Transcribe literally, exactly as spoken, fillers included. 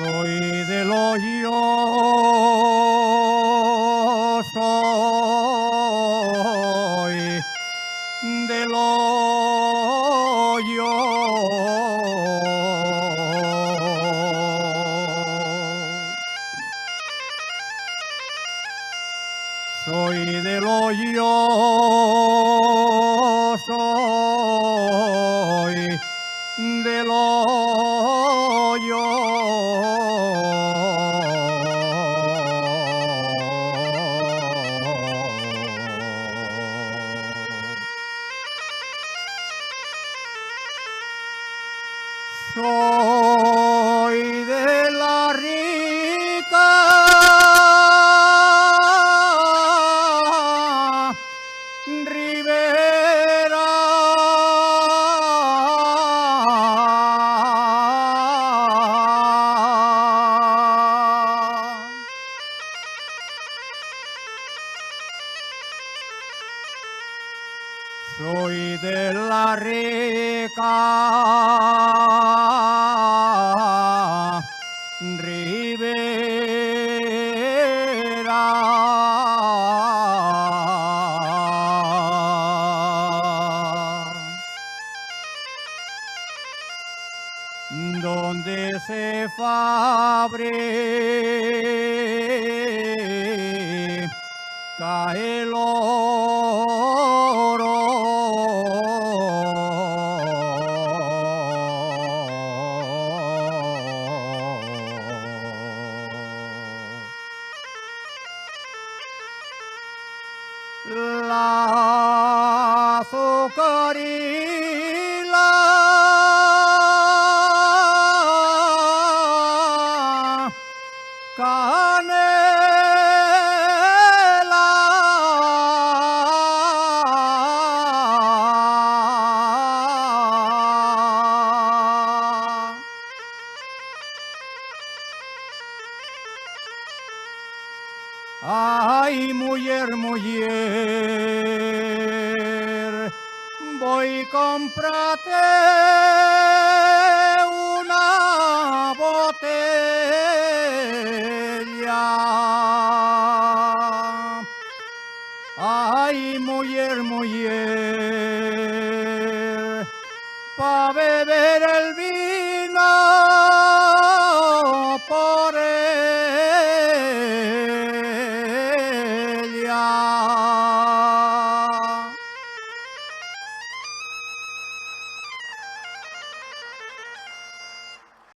Soi de l'Oyo, soi de l'Oyo. Soi de l'Oyo, soi de l'Oyo. Soi de la Rica Ribera. Soi de la Rica Ribera. Donde se fabrica el oro. L'azúcar y la canela. Ai, muyer, muyer, voi comprate una botella. Ai, muyer, muyer, pa beber el vino por